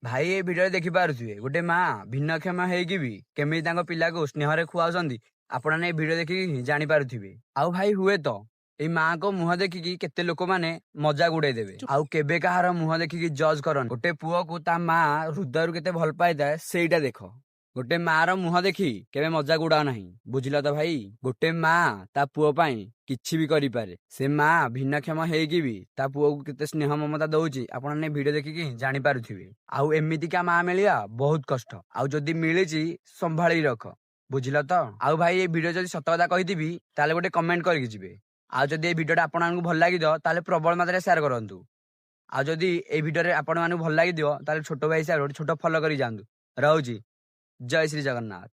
ଭାଇ, ଏଇ ଭିଡିଓରେ ଦେଖିପାରୁଥିବେ, ଗୋଟେ ମା ଭିନ୍ନକ୍ଷମ ହେଇକି ବି କେମିତି ତାଙ୍କ ପିଲାକୁ ସ୍ନେହରେ ଖୁଆଉଛନ୍ତି। ଆପଣମାନେ ଏଇ ଭିଡିଓ ଦେଖିକି ଜାଣିପାରୁଥିବେ। ଆଉ ଭାଇ, ହୁଏତ ଏଇ ମାଙ୍କ ମୁହଁ ଦେଖିକି କେତେ ଲୋକମାନେ ମଜାକ ଉଡେଇ ଦେବେ। ଆଉ କେବେ କାହାର ମୁହଁ ଦେଖିକି ଜଜ୍ କରନି। ଗୋଟେ ପୁଅକୁ ତା ମା ହୃଦୟରୁ କେତେ ଭଲ ପାଇଥାଏ, ସେଇଟା ଦେଖ। ଗୋଟେ ମା ର ମୁହଁ ଦେଖି କେବେ ମଜାକ ଉଡାଅ ନାହିଁ, ବୁଝିଲ ତ ଭାଇ? ଗୋଟେ ମା ତା ପୁଅ ପାଇଁ କିଛି ବି କରିପାରେ। ସେ ମା ଭିନ୍ନକ୍ଷମ ହେଇକି ବି ତା ପୁଅକୁ କେତେ ସ୍ନେହ ମମତା ଦଉଛି, ଆପଣ ଭିଡିଓ ଦେଖିକି ଜାଣିପାରୁଥିବେ। ଆଉ ଏମିତିକା ମା ମିଳିବା ବହୁତ କଷ୍ଟ। ଆଉ ଯଦି ମିଳିଛି, ସମ୍ଭାଳି ରଖ, ବୁଝିଲ ତ? ଆଉ ଭାଇ, ଏଇ ଭିଡିଓ ଯଦି ସତ କଥା କହିଥିବି, ତାହେଲେ ଗୋଟେ କମେଣ୍ଟ କରିକି ଯିବେ। ଆଉ ଯଦି ଏଇ ଭିଡିଓଟା ଆପଣମାନଙ୍କୁ ଭଲ ଲାଗିଥିବ, ତାହେଲେ ପ୍ରବଳ ମାତ୍ରାରେ ସେୟାର କରନ୍ତୁ। ଆଉ ଯଦି ଏଇ ଭିଡିଓରେ ଆପଣମାନଙ୍କୁ ଭଲ ଲାଗିଥିବ, ତାହେଲେ ଛୋଟ ଭାଇ ହିସାବରେ ଗୋଟେ ଛୋଟ ଫଲୋ କରି ଯାଆନ୍ତୁ। ରହୁଛି, ଜୟ ଶ୍ରୀ ଜଗନ୍ନାଥ।